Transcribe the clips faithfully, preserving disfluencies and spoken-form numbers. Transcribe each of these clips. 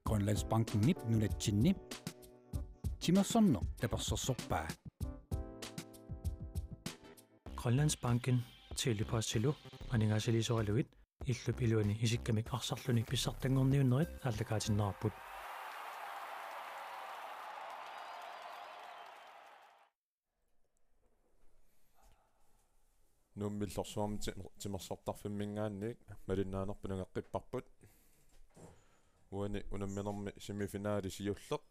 Grønlandsbankenip nunatsinni timersorneq tapersersorpaa. Grønlandsbanken Tele-Postilu aningaasaliisoralugit illup iluani isikkamik arsarluni pissartanngorniunnerit aallakaatinneqarput. Nuummi Illorsuarmi ti-, timersortarfimminngaanniit malinnaanerput nangeqqipparput. Uani unamminermi semifinali siulleq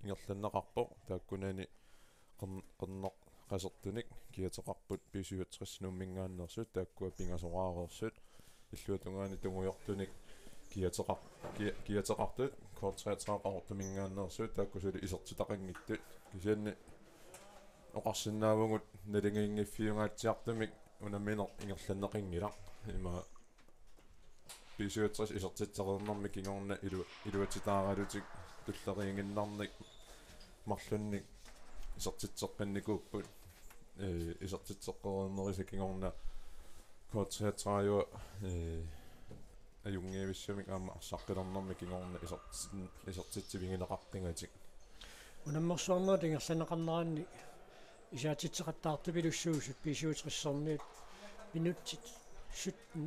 ingerlanneqarpoq, taakkunani qern-, qerneq qasertunik kiateqarput B syvogtres Nuumminngaanneersut, taakkua pingasoraareersut. Illuatungaani tungujortunik kiateqar-, kia-, kiateqartut K treogtredive Qaqortuminngaanneersut, taakku suli isertitaqanngitsut. Kisianni oqarsinnaavugut naligiinngiffiungaatsiartumik unammineq ingerlanneqanngilaq. Ima B syvogtres isertitseqarnermi kingorna ilu-, iluatsitaaralutik tulleriiginnarnik marlunnik isertitseqqinnikuupput. Ee, isertitseqqinnerisa kingorna K treogtredive, ee, ajunngivissumik aamma arsaqqilernermi kingorna isertitsin-, isertitsivigineqartigatik. Unammersuarnerit ingerlanneqarneranni isaatitseqattaartupilussuusut B syvogtres-ermiut minutsit sytten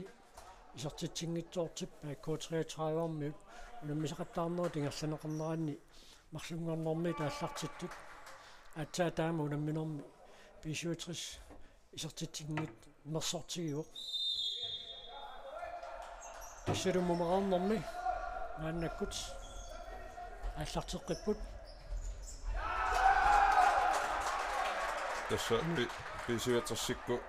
isertitsinngitsoortippaat K treogtredive-ermiut unammisaqattaarnerit ingerlanneqarneranni marlunngornermiit aallartittut. Aatsaat taama unamminermi B syvogtres isertitsinngitsoortigivoq. Tassalu mumereernermi maannakkut aallarteqqipput. Tassa B-, B syvogtres-ikkut,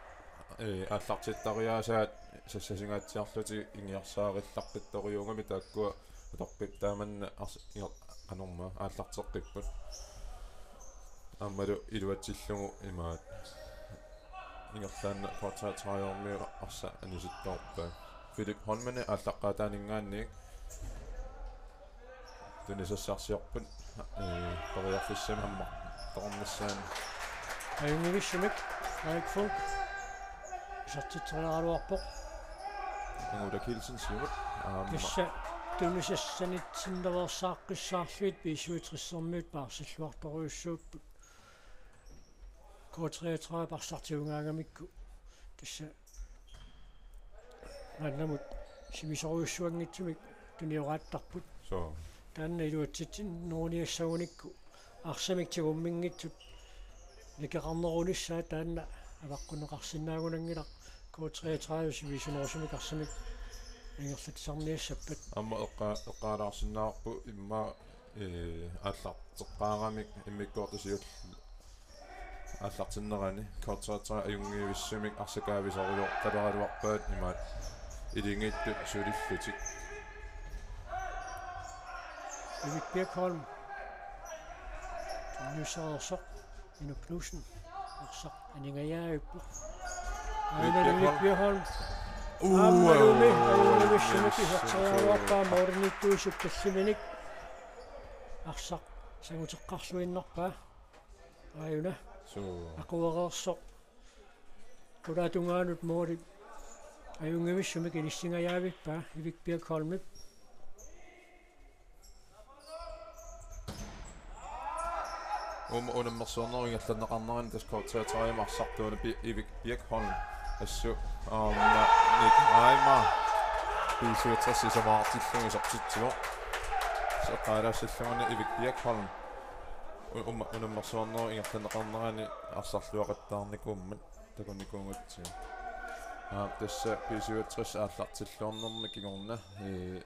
ee, aallartittariaasaat sassasingaatsiarlutik ingiarsaarillaqqittorujuugami, taakkua utoqqip taamanna ars-, inger-, qanormaa aallarteqqipput. Aammalu iluatsillugu imaat ingerlaannaq K treogtredive-ermiut arsaq anisittoorpaat. Philip Holmeni aallaqqaataaninngaanniit tunisassarsiorput, ee, periarfissamik ammartoqarnissaanut. Ajunngivissumik Frederik Funch isertitseriaraluarpoq. Ingula Kielsen siumut. Aamma. Tassa tunisassanitsinnaveersaaqqissaarlugit B syvogtres-ermiut paarsilluartorujussuupput. K treogtredive arsartiugaangamikku tassa maannamut simisorujussuanngitsumik tunioraattarput. Soo. Taanna iluatsitsinneruniassagunikku arsamik tigumminngitsut nikeqarnerunissaat taanna avaqqunneqarsinnaagunanngilaq, K treogtredive sivisunerusumik arsamik ingerlatsisarniassappat. Aamma eqqa-, eqqaalaasinnaarput immaqa, ee, aallarteqqaaramik immikkoortusiut aallartinnerani K treogtredive ajunngivissumik arsaq kaavisorujoortaraluarpaat imaat iligiittut sulillutik. Erik Birkholm. Tunniussareersoq. Inuk Knudsen. Arsaq aningajavippoq. Aana Erik Birkholm. Erik Birkholm. Uu, aammalumi, uu, aammalumi uu, sumik uu, iserteriaraluarpaa uu, mooriniittuisup talliminik. Arsaq sanguteqqarluinnarpaa. Aajuna. Suu. Aquereersoq. Qulaatungaanut mooli ajunngivissumik inissingajavippaa Erik Birkholmip. Uuma unammersuarnerup ingerlanneqarnerani tassa K treogtredive arsartuuna Bi-, Erik Birkholm assut aamma Nick Reimer B syvogtres isumaqartillugu isertitsivoq. Eqqaalaassalluguni Erik Birkholm u-, uuma unammersuarnerup ingerlanneqarnerani arsarluaqattaarnikuummat takunikuugatsigu. Aa, tassa B syvogtres aallartilluarnermi kingorna, ee,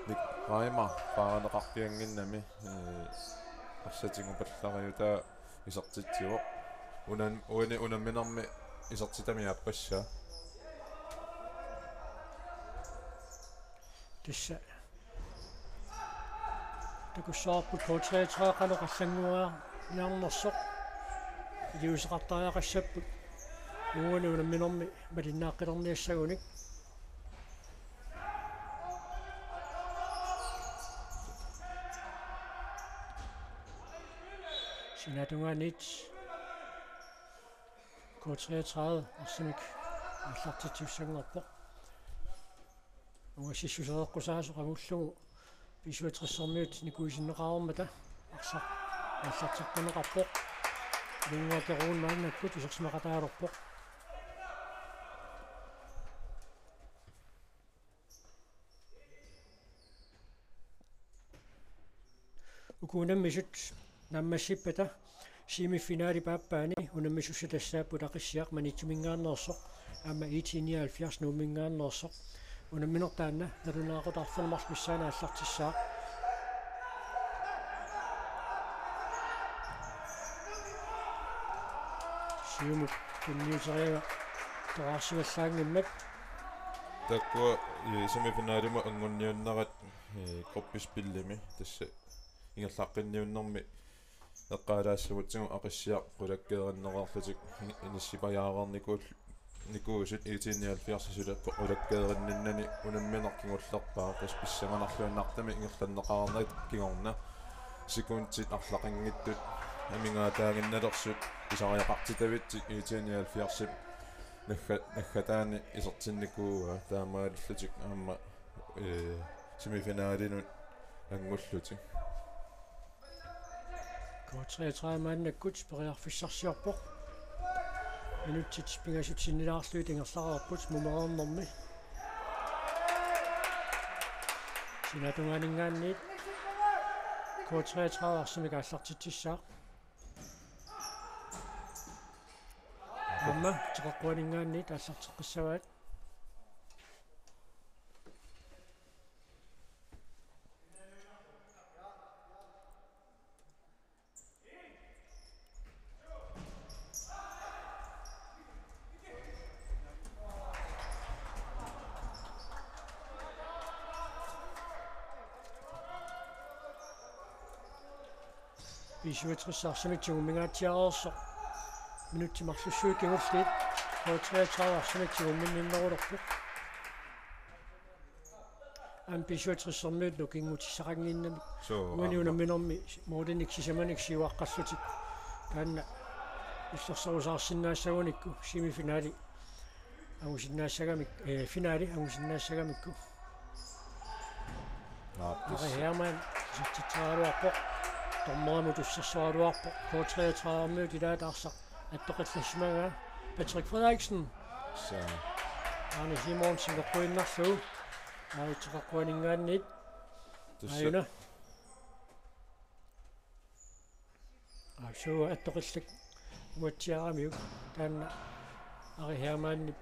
Nick Reimer paarineqarpiannginnami, ee, arsaq tigupallariutaa isertitsivoq. Unan-, uani unamminermi isertitami aappassaa. Tassa takussavarput K treogtredive qanoq allannguiarniarnersoq. Iliuuseqartariaqassapput uani unamminermi malinnaaqqilerniassagunik. Sinaatungaaniit K treogtredive arsamik aallartitsissanngorpoq. Ungassissusereqqusaasoq angullugu B-syvogtressermiut nikuisinneqareermata arsaq aallarteqqinneqarpoq. Ilannguaq Keruun maannakkut isersimaqataalerpoq. Uku unammisut naammassippata semifinalip aappaani unammisussat tassaapput Aqissiaq Maniitsuminngaanneersoq aamma I T nioghalvfjerds Nuumminngaanneersoq. Unammineq taanna nalunaaqutaq arfineq-marluk missaani aallartissaaq. Siumut tunniuteriaraa toqqaarsimallaanngimmat. Taakkua, eh, semifinalimut anngunniunnerat, eh, gruppespillimi tassa ingerlaqqinniunnermi eqqaalaassagutsigit Aqissiaq qulakkeerinnereerlutik inissipajaareernikuul-, nikuusut I T nioghalvfjerdsip suli qulakkeerinninnani unammineq kingullerpaaq, tassa pissanganarluinnartumik ingerlanneqarnata kingorna sekundit arlaqanngitsut amigaataaginnalersut pisariaqartitavitsik I T nioghalvfjerdsip nagga-, naggataani isertinnikuuaa taamaalillutik aamma, eh, semifinalinut anngullutik. K treogtredive maannakkut periarfissarsiorpoq. Minutsit pingasut sinnilaarlugit ingerlareerput mumereernermi. Sinaatungaaninngaanniit K treogtredive arsamik aallartitsissaaq. Aamma Teqeqquaninngaanniit aallarteqqissavaat. B-syvogtres arsamik tigummingaatsiareersoq. Minutsit marlussuit kingulliit K treogtredive arsamik tigumminninnerulerpoq. Aamma B-syvogtressermiut nukinngutissaqannginnamik. Suu, uani aamma unamminermi målinik sisamanik siuaqqallutik. Taanna illersorusaarsinnaassagunikku semifinali angusinnaassagamik, eh, finali angusinnaassagamikku. Naap, Ari tassa. Hermann isertitseraluarpoq. Dommerimut tussersoraluarpoq. K treogtredive-miut ilaat arsaq attoqillassimagaa. Patrick Frederiksen. Tassa. Arne Simonsen eqquinnarlugu. Aajuna Teqeqquaninngaanniit. Tassa. Aajuna. Aap, suu attoqillak uatsiaramiuk taanna Ari Hermannip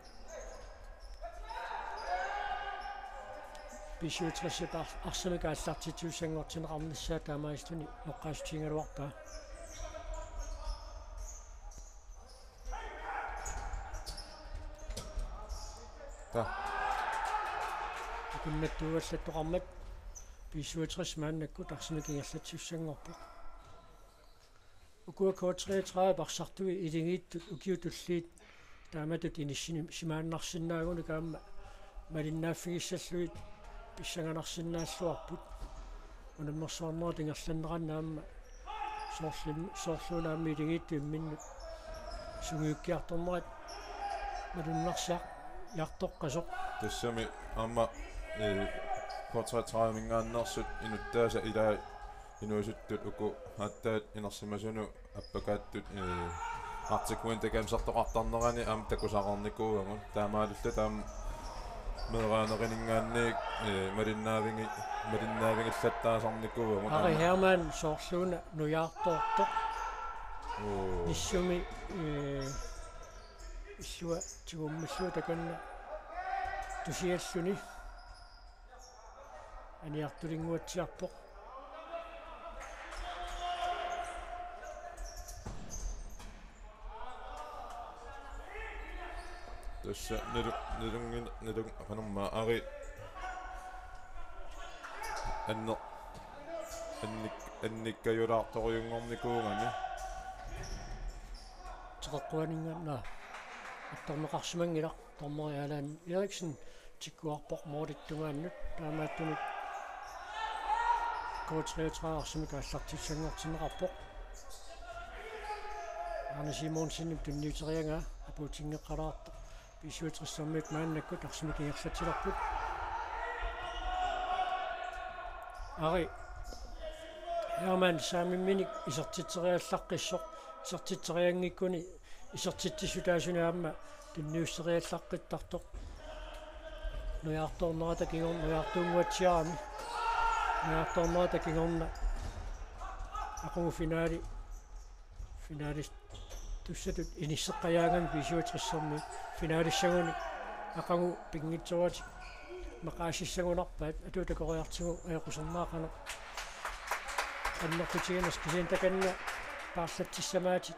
B-syvogtresip ar-, arsamik aallartitsissanngortinneqarnissaa taamaalilluni eqqaassutigigaluarpaa. Taa. Akunnattuugallattoqarmat B-syvogtres maannakkut arsamik ingerlatsissanngorpoq. Ukua K treogtredive arsartui iligiittut ukiut tulliit taamatut inissisimaannarsinnaagunik aamma malinnaaffigissallutik pissanganarsinnaalluarput. Unammersuarnerat ingerlanneranni aamma soorlum-, soorluuna aamma iligiittut imminnut sungiukkiartornerat malunnarsiartoqqasoq. Tassami aamma, eh, K treogtredive-minngaanneersut inuttaasa ilaat inuusuttut uku aatsaat inersimasunut appakaattut, eh, Arctic Winter Gamesertoqartarnerani aamma takusaqarnikuuagut. Taamaalilluta aamma meeraanerininngaanniit, eh, malinnaavigi-, malinnaavigillattaasarnikuuagut. Ari aamma Hermann soorluuna nujaartoortoq. Oo. Nissumi, eh, illua tigummiullugu takanna tusialluni. Aniartulinnguatsiarpoq. Tassa nalu-, nalunngi-, nalun-, qanormaa Ari anneq-, annik-, annikkajulaartorujunngornikuugami. Teqeqquaninngaanniit attorneqarsimanngilaq. Dommeri Allan Eriksen tikkuarpoq målip tungaanut, taamaattumik K treogtredive arsamik aallartissanngortinneqarpoq. Arne Simonsenip tunniuteriaraa apuutinngeqqalaartoq. B-syvogtressermiut maannakkut arsamik ingerlatsilerput. Ari Hermann saamimminik isertitseriallaqqissoq, isertitserianngikkuni isertitsissutaasuni aamma tunniusseriallaqqittartoq. Nujaartoornerata kingorna, nujaartuunnguatsiarami. Nujaartoornerata kingorna aqagu finaali, finaalis- tussatut inisseqqajaagami B syvogtressermiut finaalissaguni aqagu pinngitsooratik maqaasissagunarpaat, atuutakoriartigu ajoqusernaaqanaq annertutiginersoq, kisianni takanna paarlatsissamaatit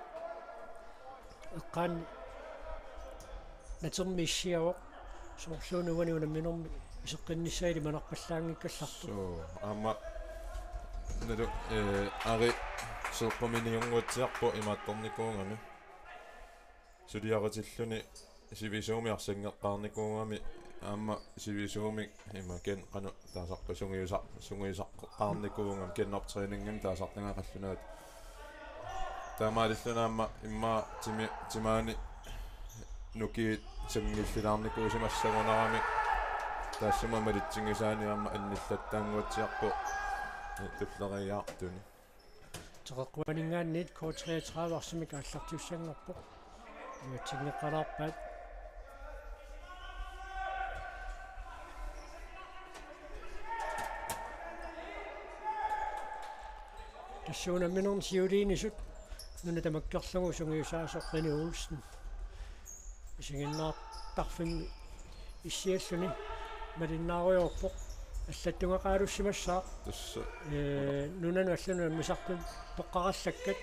eqqaanni natermi issiavoq, soorluuna uani unamminermi iseqqinnissaa ilimanarpallaanngikkallartoq. Suu, aamma nalu, eh, Ari Seeqquminiunnguatsiarpoq imaattornikuugami. Suliaritilluni sivisuumik arsanngeqqaarnikuugami, aamma sivisuumik imaken qanoq taasarpa sungiusa-, sungiusaqqaarnikuugami, genoptræninngimik taasartagaq qallunaat. Taamaalilluni aamma immaqa timi-, timaani nukiit sanngillilaarnikuusimassagunarami, taassuma malitsinngisaani aamma annillattaannguatsiarpoq tulleriiaartuni. Teqeqquaninngaanniit K treogtredive arsamik aallartiussanngorpoq. Iluatsinngeqqalaarpaat. Tassa unamminerni siuliinisut nuna tamakkerlugu sungiusaasoq René Olsen isiginnaartarfimmi issialluni malinnaarujoorpoq. Allattungaqalussimassaaq. Tassa. Ee, nunanut allanut unammisartunut toqqarallakkat.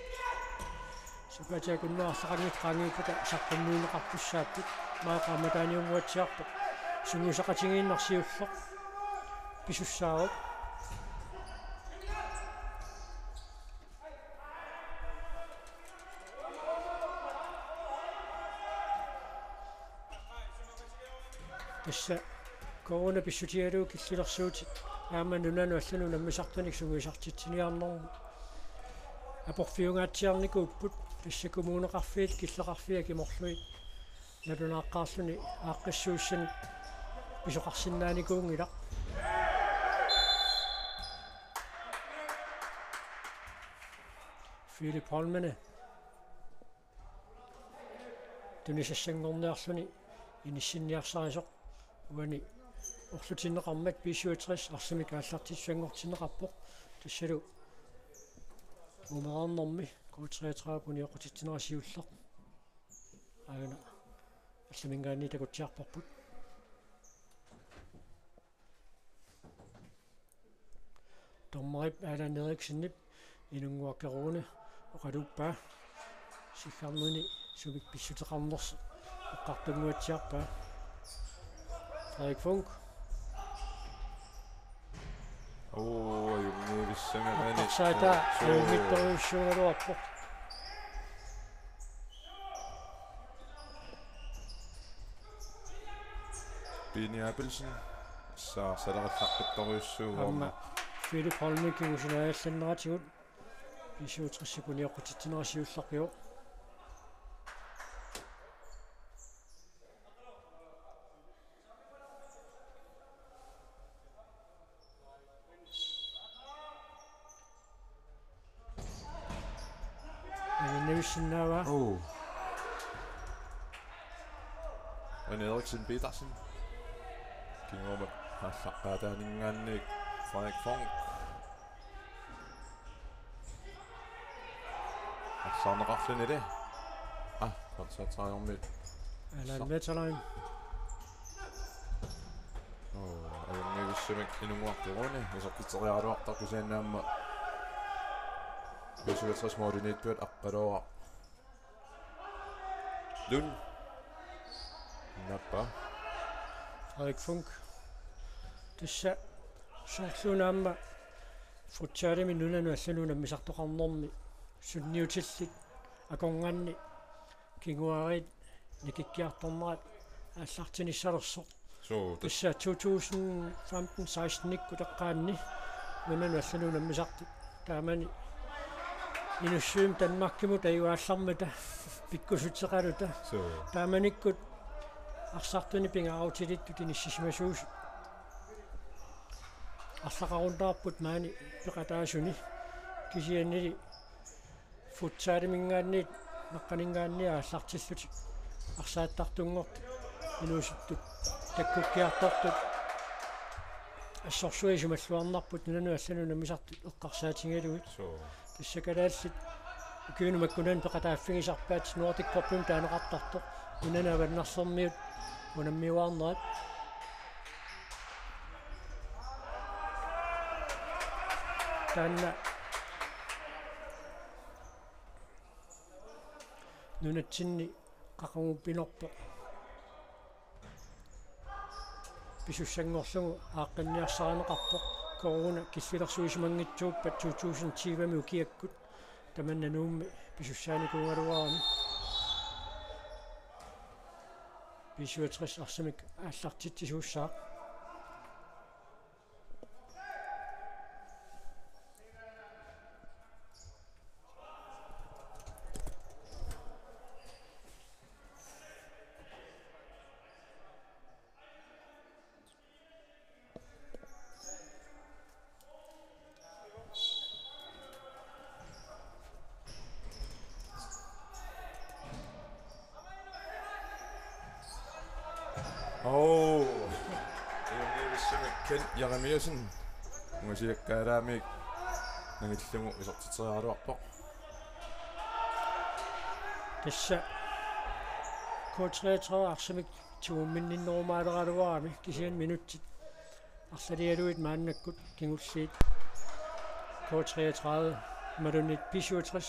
Sapaatip akunnerup arlaqanngitsut qaangiuppata saqqummiunneqartussaapput. Maani qaammataaniunnguatsiarpoq. Sungiusaqatigiinnarsiulleq pisussaavoq. Tassa corona pissutigalugu killilersuutit aamma nunanut allanut unammisartunik sungiusartitsiniarnermut aporfiungaatsiarnikuupput, tassa kommuneqarfiit killeqarfiit akimorlugit nalunaaqqaarluni aaqqissuussanik pisoqarsinnaanikuunngilaq. Philip Holmene tunisassanngorniarluni inissinniarsarisoq uani orlutinneqarmat B syvogtres arsamik aallartissanngortinneqarpoq, tassalu uumeraarnermi K treogtredive unioqqutitsinera siulleq. Aana allaminngaanniit takutsiarparput. Dommerip Allan Eriksenip Inunnguaq Kerone oqaluuppaa. Siggarnuni sumik pissuteqarnersoq eqqartunnguatsiarpaa. Frederik Funch. Oo, ajunngivissagami. Aqqarsaataa, suu, ajunngitsorujussuugaluarpoq. Pini Abelsen. Sa-, salerallaqqittariussuuvoq. Aamma Philip Holmik kingusinaajallanneratsigut B syvogtres unioqqutitsinera siullerpivoq. Anginnavissinnaavaa. Oo. Anne Eriksen Petersen. Kingumut aallaqqaataaninngaanniit Frederik Funch. Arsaarneqarluni. Ah, konsertsaajormiit. Allan Wetterlein. Oo, ajunngivissumik Inunnguaq Kerone isertitseriaraluartoq, kisianni aamma B syvogtres målimiittuat aqqaluaraq. Lund. Nappa. Frederik Funch. Tassa soorluuna aamma futsalimi nunanut allanut unammisartoqarnermi sunniutillit akornanni kinguaariit nikikkiartornerat aallartinissalersoq. Suu, tas- Tassa to tusind femten seksten-ikkut eqqaanni nunanut allanut unammisartut. Taamani Inussivimmi Danmarkimut tajuaallarmata pikkusutseqaluta. Suu. Taamanikkut arsartunik pingaarutilittut inissisimasuusut. Arlaqarunnaarput maani peqataasuni, kisiannili futsaliminngaanniit naqqaninngaanniit aallartillutik arsaattartunngortut, inuusuttut takkukkiartortut assorsuaq isumalluarnarput nunanut allanut unammisartut eqqarsaatigalugit. Suu. Tassa kalaallit ukiuni makkunani peqataaffigisarpaat Nordic Cupimut taaneqartartoq, nunanut avannarlermiut unammiuaarnerat. Taanna nunatsinni qaqugu pinerpoq pisussanngorlugu aaqqinniarsarineqarpoq. Corona killilersuisimanngitsuuppat to tusind tyvemi ukiakkut tamanna Nuummi pisussaanikuugaluarami. B syvogtres arsamik aallartitsisuussaaq. Oo. Iumiussami Kent Jeremiassen. Ungasiakkaalaamik nangillugu isertiteriaraluarpoq. Tassa K treogtredive arsamik tigumminninnerumaaleraluarami, kisianni minutsit arlalialuit maannakkut kingulliit K treogtredive imaluunniit B syvogtres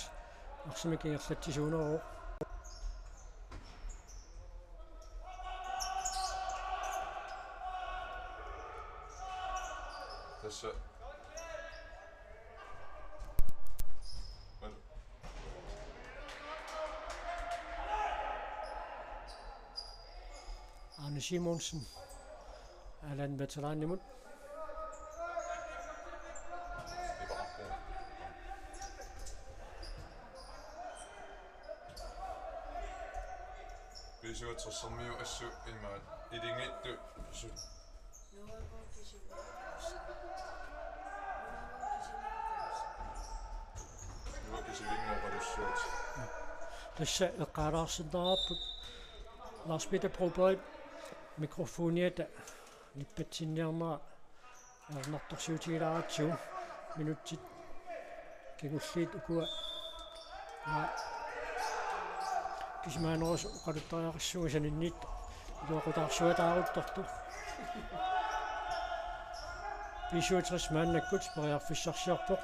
arsamik ingerlatsisuuneruvoq. Tassa. Arne Simonsen. Allan Veteranimut. B syvogtressermiut assut imaat ilingiittut sut. Nuakisivinngoqalussuut. Tassa eqqaalaarsinnaavarput Lars Peter Broberg mikrofoniata nippatsinniarnera ajornartorsiutigilaaratsigu, minutsit kingulliit ukua aa kisimaanerusut oqaluttariaqassasoq saninniit iluaqutaarsuataaruttortoq. B syvogtres maannakkut periarfissarsiorpoq.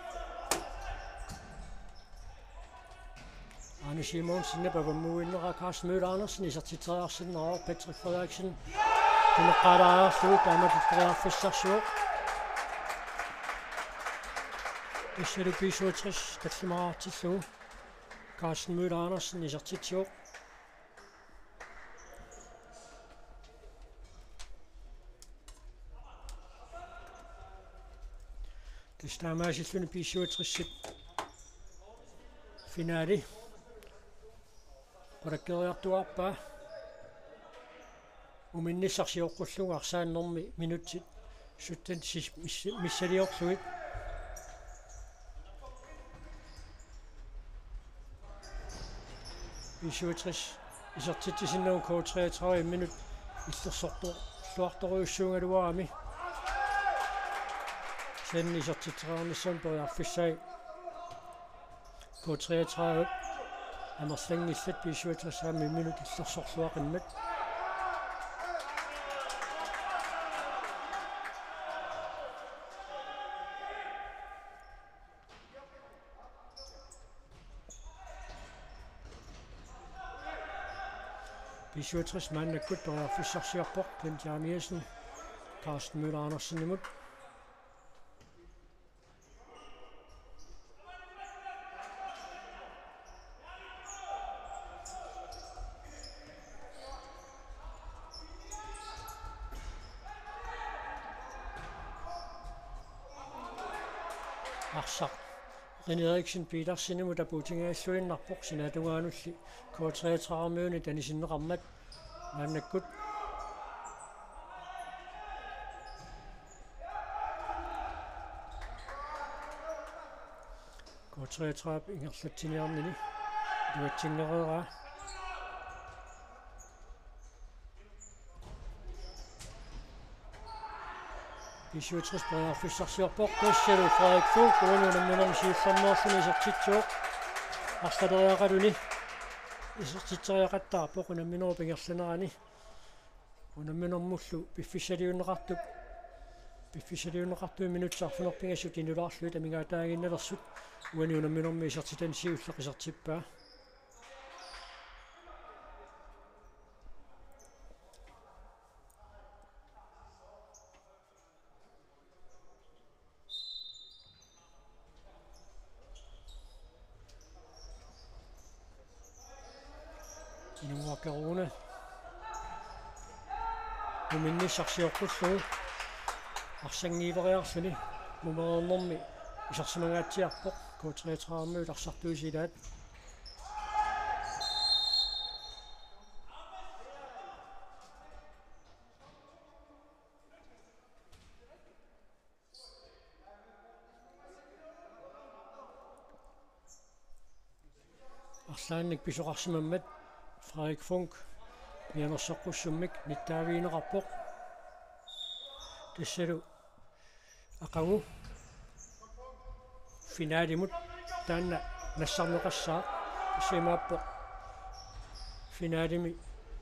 Arne Simonsen avammuinnera, Carsten Møller Andersen isertitseriarsinnaavoq, Patrick Frederiksen tuneqqaalaariarlugu taamatut periarfissarsivoq. Tassalu B syvogtres tallimaraartillugu Carsten Møller Andersen isertitsivoq. Tassa taamaasilluni B syvogtresip finaali qulakkeriartuaarpaa. Uminnissaq sioqqullugu arsaannermi minutsit sytten sis-, mis-, missiliorlugit. B syvogtres isertitsisinnagu K treogtredive minut illersortorluartorujussuugaluarami. Kisianni isertitseriarnissamut periarfissai K treogtredive amerlanngillat, B syvogtres aamma minut illersorluaqimmat. B syvogtres maannakkut periarfissarsiorpoq Kent Jeremiassen Carsten Møller Andersenimut. Arsaq René Eriksen Petersenimut apuutigigalluinnarpoq, sinaatungaanulli K treogtredive-miunit anisinneqarmat maannakkut. K treogtredive ingerlatsiniarnini iluatsinngikkaluaraa. B syvogtres periarfissarsiorpoq, tassalu Frederik Funk uani unamminermi siullermeerluni isertitsivoq. Arlaleriarluni isertitseriaqattaarpoq unamminerup ingerlanerani. Unamminermullu piffissaliunneqartup, piffissaliunneqartumi minutsit arfineq-pingasut inulaarlugit amigaataaginnalersut uani unamminermi isertitani siulleq isertippaa. Inunnguaq Kerune muminnissarsiorpullu arsanngiiveriarluni mumereernermi isersimangaatsiarpoq K treogtredive arsartuisilaat. Arlaannik pisoqarsimammat Frederik Funk mianersoqqussummik nittaavigineqarpoq. Tassalu aqagu finalimut taanna nassarneqassaaq, tassa imaappoq finalimi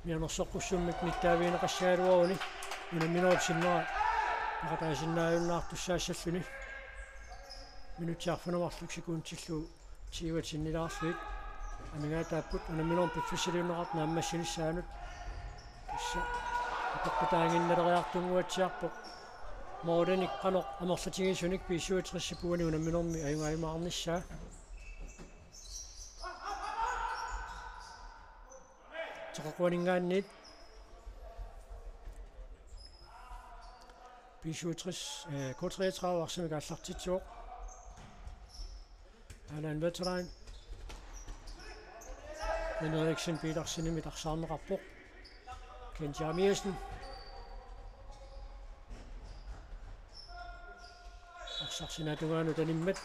mianersoqqussummik nittaavigineqassagaluaruni unamminerup sinnera peqataasinnaajunnaartussaassalluni. Minutsit arfineq-marluk sekundillu tyvet sinnilaarlugit amigaataapput unamminerup piffissaliunneqartoq naammassinissaanut. Tassa apeqqutaaginnaleriartunnguatsiarpoq. Målinik qanoq amerlatigisunik B syvogtresip uani unamminermi ajugaajumaarnissaa. Teqeqquaninngaanniit B syvogtres, øh, K treogtredive arsamik aallartitsivoq. Allan Wetterlein. Jan Eriksen Petersenimit arsaarneqarpoq. Kent Jeremiassen. Arsaq sinaata tungaanut animmat.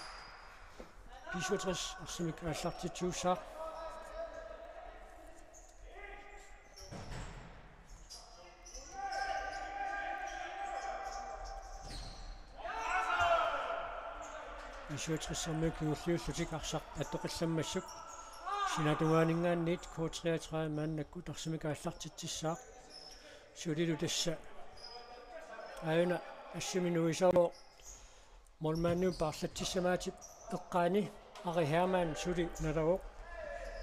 B syvogtres arsamik aallartitsisussaaq. B syvogtres-ermiut kingulliullutik arsaq attoqqillammassuk. Sinaata tungaaninngaanniit K treogtredive maannakkut arsamik aallartitsissaaq. Sulilu tassa aajuna assimi nuisoq. Målmandiup paarlatsissamaatip eqqaani Ari Hermann suli nalavoq.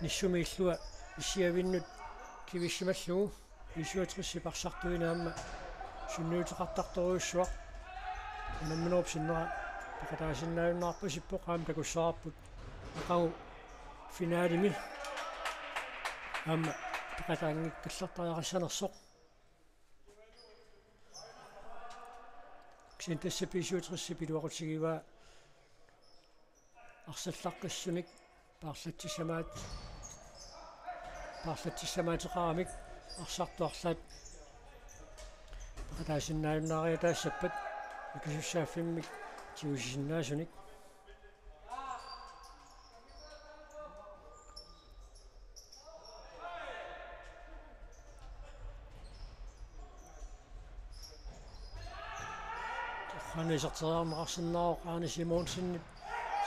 Nissumi illua issiavinnut kivissimallugu B syvogtresip arsartuini aamma sunniuteqartartorujussuaq. Unamminerup sinnera peqataasinnaajunnaarpasippoq, aamma takussavarput aqagu finalimi aamma peqataanngikkallartariaqassanersoq. Kisianni tassa B syvogtresip iluaqutigivaa arsallaqqissunik paarlatsissamaat-, paarlatsissamaateqaramik arsartut arlaat peqataasinnaajunnaariataassappat akisussaaffimmik tigusisinnaasunik. Qanoq iserteriarneqarsinnaavoq Arne Simonsenip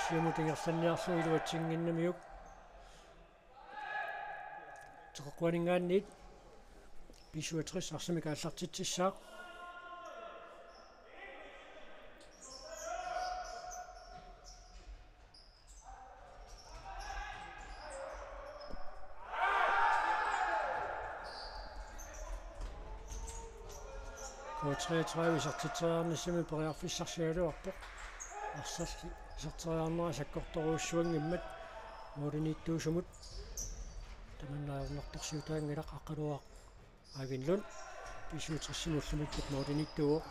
siumut ingerlanniarlugu iluatsinnginnamiuk. Teqeqquaninngaanniit B syvogtres arsamik aallartitsissaaq. K treogtredive isertitseriarnissami periarfissarsigaluarpoq. Arsaq iserteriarnera sakkortoorujussuanngimmat målimiittuusumut. Tamanna ajornartorsiutaanngilaq. Aqqaluaq Eivind Lund B syvogtresimut ullumikkut målimiittuuvoq.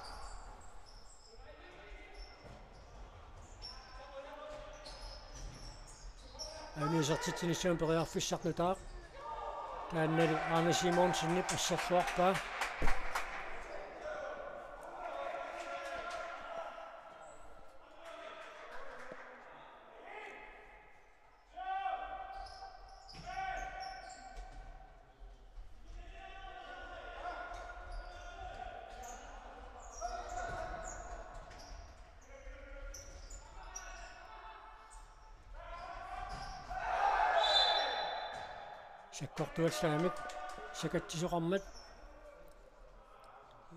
Aajuna isertitsinissami periarfissaq nutaaq. Taannali Arne Simonsenip asserluarpaa. Takkortuallaamik sakatsisoqarmat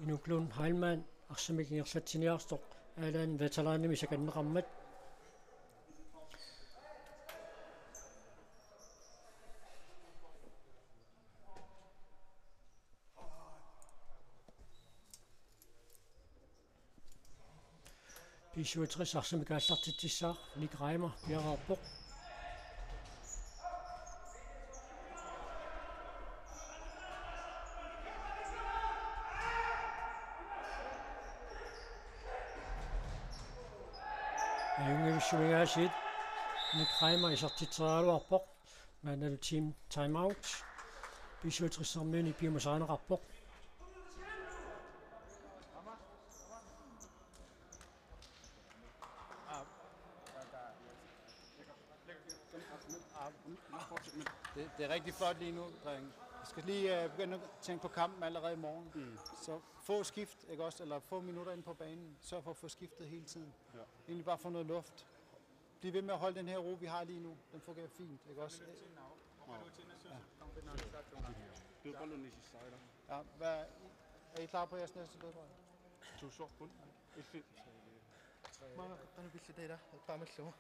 Inuk Lund Heilmann arsamik ingerlatsiniartoq Alan Veteranimik sakanneqarmat. B syvogtres arsamik aallartitsissaaq Nick Reimer piareerpoq. Ajunngivissumik aasiit Nick Reimer isertitseriaraluarpoq. Maannalu team timeout. B syvogtres-ermiuni piumasarineqarpoq. Det, det er rigtig flot lige nu, drenge. Vi skal lige øh, begynde at tænke på kampen allerede i morgen. Mm. Så få skift, ikke også? Eller få minutter ind på banen. Sørg for at få skiftet hele tiden. Ja. Egentlig bare få noget luft. Bliv ved med at holde den her ro, vi har lige nu. Den fungerer fint, ikke også? Ja. Ja, hvad, er I klar på jeres næste løber? Tusor kun. Illit. Maanga qaqqanut pilluta ila eqqaamallugu.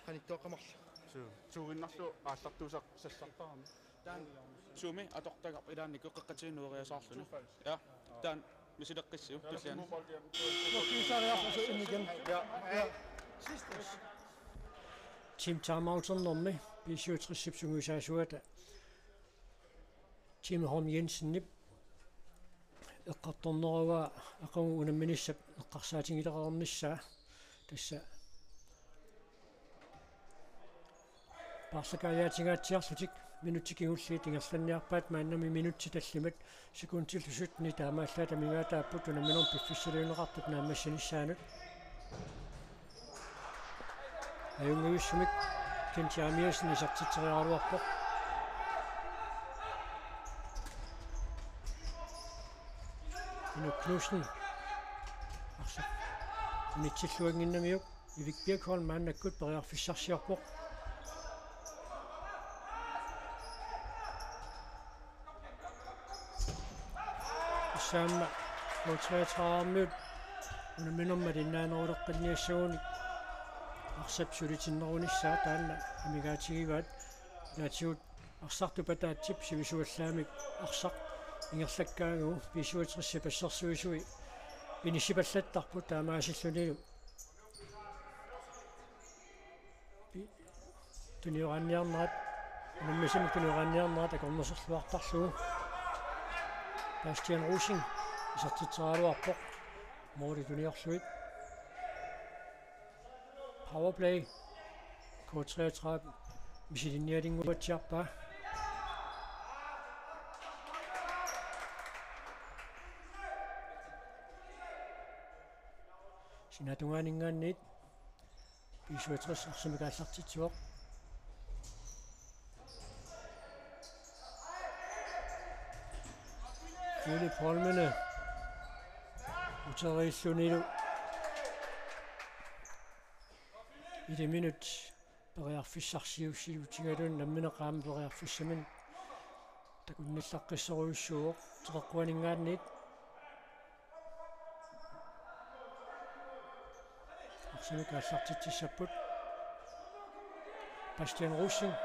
Qanittuaqqamarlu. Suu. Suuginnarlu aallartuusaq sassartarami. Taanna. Suumi atortagaq ilaanni qeqqatigiinneq nueriasaarluni. Ja. Taanna misileqqissiuk tulliani. Nukiisariarlusi immikin. Ja. Ja. Team timeouternermi B syvogtres-ip sungiusaasuata Jimmy Holm Jensenip eqqartornerugaa aqagu unamminissap eqqarsaatigilereernissaa. Tassa paarlakaajaatingaatsiarlutik minutsit kingulliit ingerlanniarpaat, maannami minutsit tallimat sekuntillu syttenit taamaallaat amigaataapput unamminermi piffissaliunneqartup naammassinissaanut. Ajunngivissumik Ken Jeremiassen isertitseriaraluarpoq. Inuk Knudsen. Arsaq unitsilluannginnamiuk. Ivik Birkholm maannakkut periarfissarsiorpoq. Tassa aamma K treogtredive-miut unamminermi malinnaaneruleqqinniassagunik arsap sulitinnerunissaa taanna amigaatigivaat. Ilaatigut arsartup ataatsip sivisuallaamik arsaq ingerlakkaagu B syvogtres-ip assersuisui inissipallattarput taamaasillunilu. Pi-, tunioraanniarnerat, unammisamik tunioraanniarnerat akornuserluartarlugu. Bastian Rosing isertitseriaraluarpoq. Måli tuniorlugit. Powerplay. K treogtredive misilinnialinnguatsiarpaa. Sinaatungaaninngaanniit B syvogtres arsamik aallartitsivoq. Philip Holmene uteriillunilu iliminut periarfissarsiussiutigalugu nammineq aamma periarfissaminut takunnillaqqissorujussuuvoq. Teqeqquaninngaanniit arsamik aallartitsissapput. Bastian Rosing.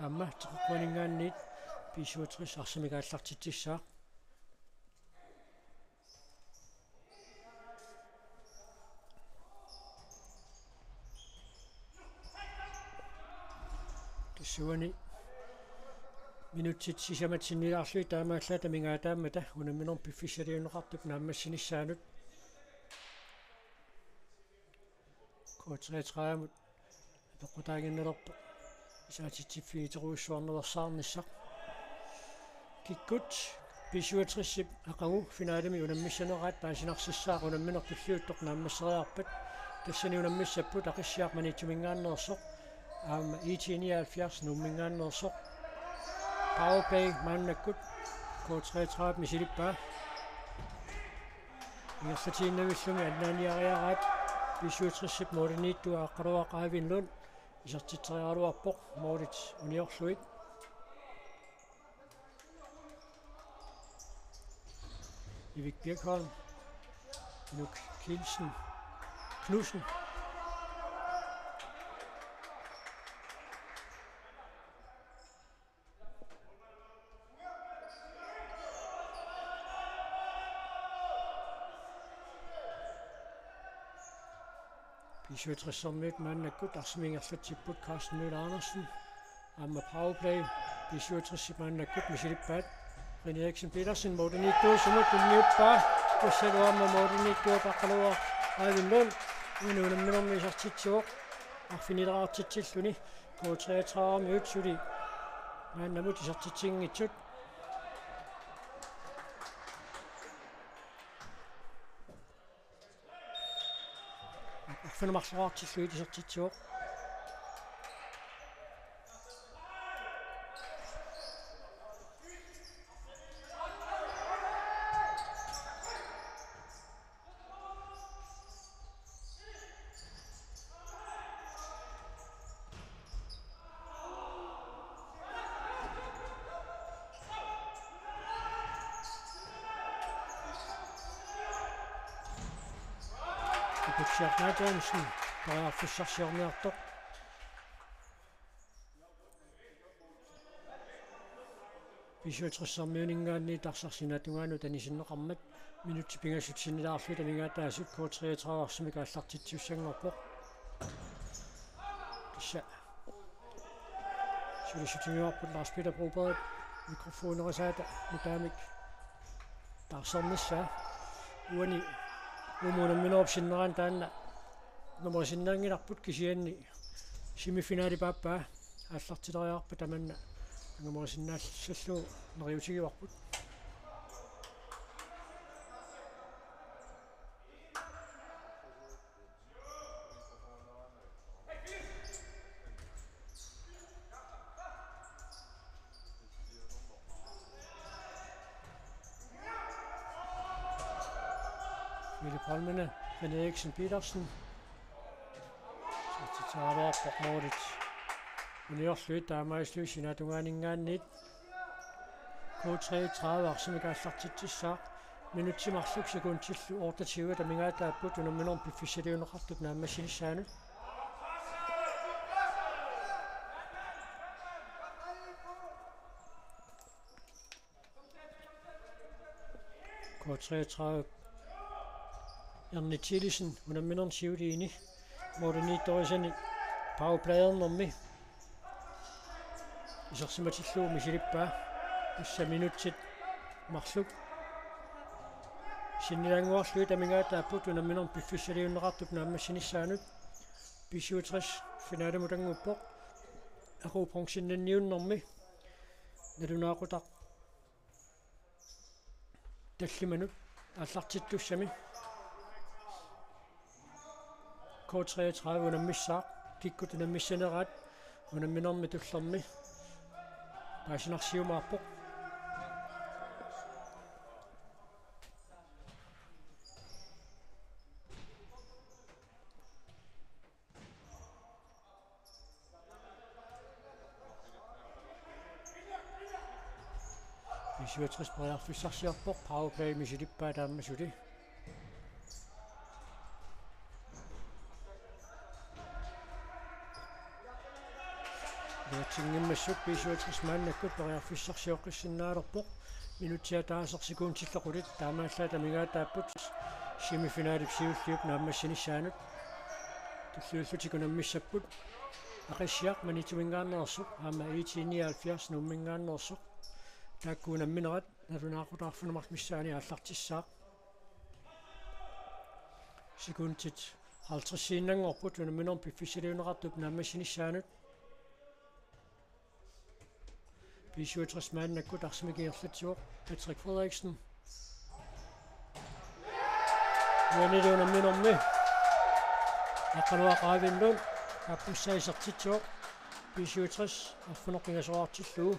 Aamma teqeqquaninngaanniit B syvogtres arsamik aallartitsissaaq. Tassuuna minutsit sisamat sinnilaarlugit taamaallaat amigaataammata unamminermi piffissaliunneqartup naammassinissaanut. K treogtredive-mut apeqqutaaginnalerpoq isaatitsiffigisorujussuarnersaarnissaq. Kikkut B syvogtres-ip aqagu finalemi unammissaneraat paasinarsissaaq unammineq tulliuttoq naammasseriarpat. Tassani unammissapput Aqissiaq Maniitsuminngaanneersoq aamma I T nioghalvfjerds Nuumminngaanneersoq. Powerplay maannakkut K treogtredive misilippaa. Ingerlatiinnavillumi annaaniariaraat B syvogtres-ip målimiittup Aqqaluaq Eivind Lund isertitseriaraluarpoq målit uniorlugit. Erik Birkholm, Luke Kielsen, Knudsen. B syvogtres-ermiut maannakkut arsamik ingerlatsipput. Carsten Møller Andersen. Aamma powerplay. B syvogtres-ip maannakkut misilippaat. René Eriksen Petersen målimiittuusumut tunniuppaa. Tassalu aamma målimiittuuvoq Aqqaluaq Eivind Lund. Uani unamminermi isertitsivoq. Arfinileraartitsilluni. K treogtredive-miut suli maannamut isertitsinngitsut. Arfineq-marloraartillugit isertitsivoq. Iputsiaq Nathanielsen periarfissarsiorniartoq. B syvogtres-ermiuninngaanniit arsaq sinaata tungaanut anisinneqarmat minutsit pingasut sinnilaarlugit amigaataasut K treogtredive arsamik aallartitsissanngorpoq. Tassa sulissutigivarput Lars Peter Broberg mikrofonerisaata nutaamik taarsernissaa. Uani uumuuna unamminerup sinneraani taanna angumerisinnaanngilarput, kisianni semifinalip aappaa aallartileriarpat tamanna angumerisinnaassallugu neriuutigivarput. Philip Holmene, René Eriksen Petersen. Isertitseriaraluarpoq målit uniorlugit, taamaalilluni sinaata tungaaninngaanniit K treogtredive arsamik aallartitsissaaq. Minutsit marluk sekundillu otteogtyve amigaataapput unamminermi piffissaliunneqartup naammassinissaanut. K treogtredive. Erni Thielesen unamminermi siuliini målimiittorisani powerplayernermi isersimatillugu misilippaa. Tassa minutsit marluk sinnilaannguarlugit amigaataapput unamminermi piffissaliunneqartup naammassinissaanut. B syvogtres finalimut annguppoq. Aqagu bronzennanniunnermi nalunaaqutaq tallimanut aallartittussami. K treogtredive unammissaaq, kikkut unammissaneraat unamminermi tullermi paasinarsiumaarpoq. B syvogtres periarfissarsiorpoq, powerplay misilippaa taamma suli. Iluatsinngimmassuk B syvogtres maannakkut periarfissarsioqqissinnaalerpoq. Minutsit ataaseq sekundillu qulit taamaallaat amigaataapput semifinalip siulliup naammassinissaanut. Tulliullutik unammissapput Aqissiaq Maniitsuminngaanneersoq aamma I T nioghalvfjerds Nuumminngaanneersoq. Taakku unamminerat nalunaaqutaq arfineq-marluk missaani aallartissaaq. Sekundit halvtredsiinnanngorput unamminermi piffissaliunneqartup naammassinissaanut. B syvogtres maannakkut arsamik ingerlatsivoq Patrick Frederiksen. Uanilu unamminermi Aqqaluaq Eivind Lund aappussaa isertitsivoq. B syvogtres arfineq-pingasoraartillugu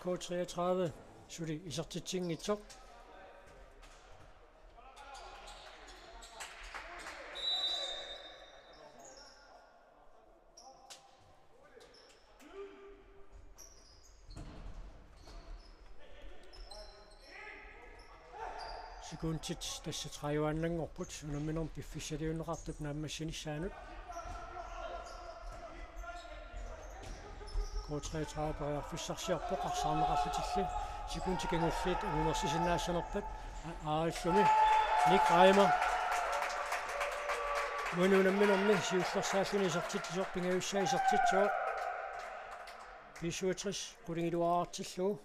K treogtredive suli isertitsinngitsoq. Sekundit tassa tredive-annanngorput unamminermi piffissaliunneqartut naammassinissaanut. K treogtredive periarfissarsiorpoq arsaarneqarlutilli. Sekundit kingulliit unammersisinnaassanerput. Aallumi Nick Reimer. Uani unamminermi siullersaalluni isertitsisoq, pingajussaa isertitsivoq. B syvogtres qulingiluaartillugu.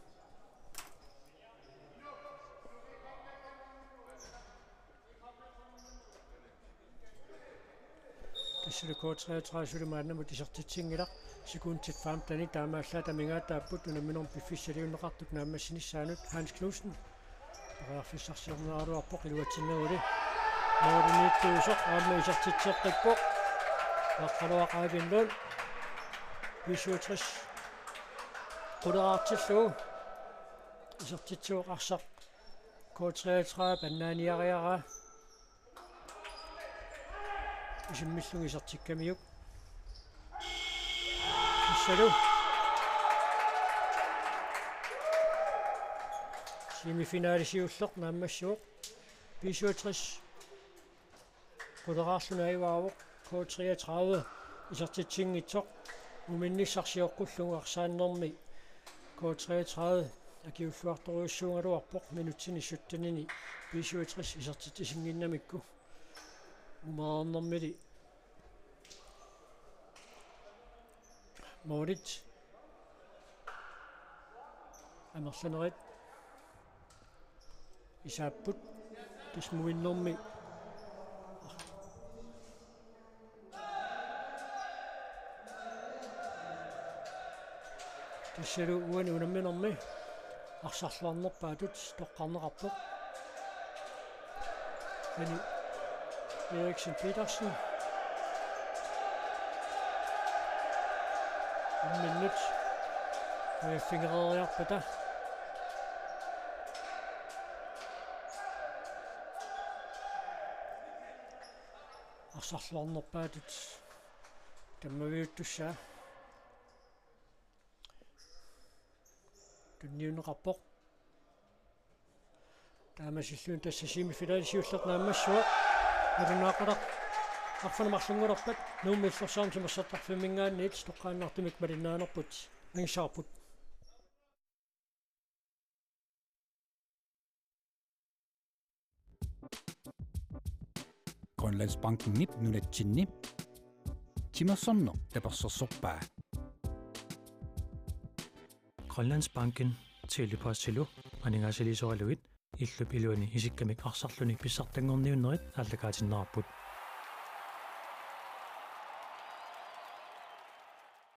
Tassalu K treogtredive suli maannamut isertitsinngilaq, sekundit femtenit taamaallaat amigaataapput unamminermi piffissaliunneqartut naammassinissaanut. Hans Knudsen periarfissarsiorneraraluarpoq iluatsinneruli. Målimiittuusoq aamma isertitseqqippoq. Aqqaluaq Eivind Lund. B syvogtres quleraartillugu isertitsivoq arsaq K treogtredive pannaaniariaraa. Isimmillunga isertikkamiuk. Tassalu semifinali siulleq naammassivoq. B syvogtres quleraarluni ajugaavoq K treogtredive isertitsinngitsoq. Muminnissaq sioqqullugu arsaannermi K treogtredive akiulluartorujussuugaluarpoq minutsini syttenini B syvogtres isertitsisinnginnamikku. Umaarnermili målit amerlanerit isaapput. Tassa muminnermi tassalu uani unamminermi arsarluarnerpaatut toqqarneqarpoq. Benny Eriksen Petersen. Unamminnut højrefingereriarpata arsarluarnerpaatut tammaviuttussaa tunniunneqarpoq. Taamaasilluni tassa semifinali siulleq naammassivoq. Nalunaaqutaq arfineq-marlunngulerpat Nuummi Illorsuarmi timersortarfimminngaanniit toqqaannartumik malinnaanerput angissavarput. Grønlandsbankenip nunatsinni timersorneq tapersersorpaa. Grønlandsbanken Tele-Postilu aningaasaliisoralugit illup iluani isikkamik arsarluni pissartanngorniunnerit aallakaatinneqarput.